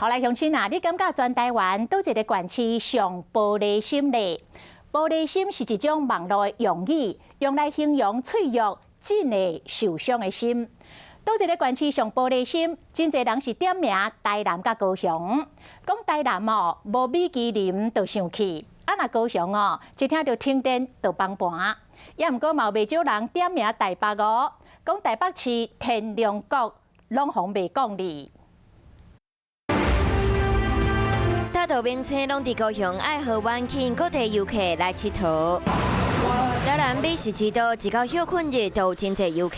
好來，鄉親啊，你感覺全台灣佗一个縣市上玻璃心咧？玻璃心是一種網路的用語，用來形容脆弱、真會受傷的心。佗一个縣市上玻璃心，真濟人是點名台南佮高雄。講台南哦，無米其林就生氣；啊，若高雄哦，一聽著停電就崩盤。也毋過嘛有袂少人點名台北哦，講台北市天龍國攏予人罵講哩。大道明星攏佇高雄愛河灣吸引各地遊客來𨑨迌。台南美食之都，一到歇睏日都有真濟遊客。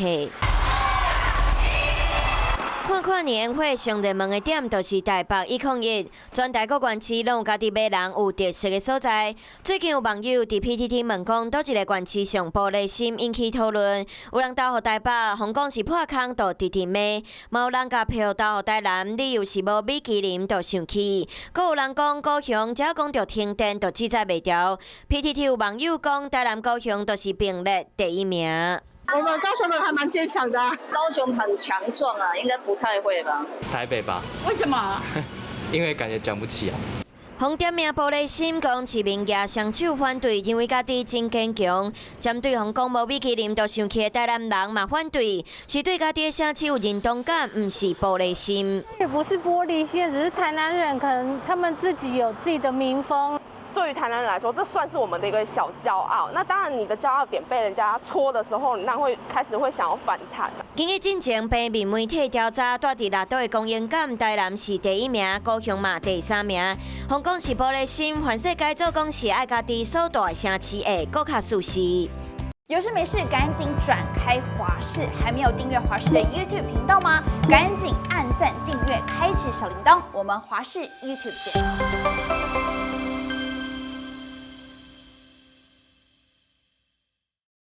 看跨年煙火上熱門的點就是台北101，全台各縣市攏有家己迷人有特色的所在。最近有網友佇 PTT 問講，佗一个縣市上玻璃心引起討論。有人投予台北，予人講是破空就直直罵；嘛有人共票投予台南，理由是無米其林就生氣。閣有人講高雄，只要講著停電就志在袂牢。PTT 有網友講，台南高雄都是並列第一名。我們高雄人還蠻堅強的。高雄很強壯啊，應該不太會吧？台北吧？為什麼？因為感覺講不起啊。予點名玻璃心，講市民舉雙手反對，認為家己真堅強。針對予人講無米其林就生氣的台南人嘛反對，是對家己的城市有認同感，毋是玻璃心。也不是玻璃心，只是台南人可能他們自己有自己的民風。對於台南人來說，這算是我們的一個小驕傲。那當然，你的驕傲點被人家戳的時候，你那會開始會想要反彈。根據進前平面媒體調查，住佇綠島的公園感，台南是第一名，高雄嘛第三名。予人講是玻璃心，凡世改做講是愛家己所住的城市會閣較舒適。有事沒事趕緊轉開華視，還沒有訂閱華視的 YouTube 頻道嗎？趕緊按讚訂閱，開啟小鈴鐺。我們華視 YouTube 見。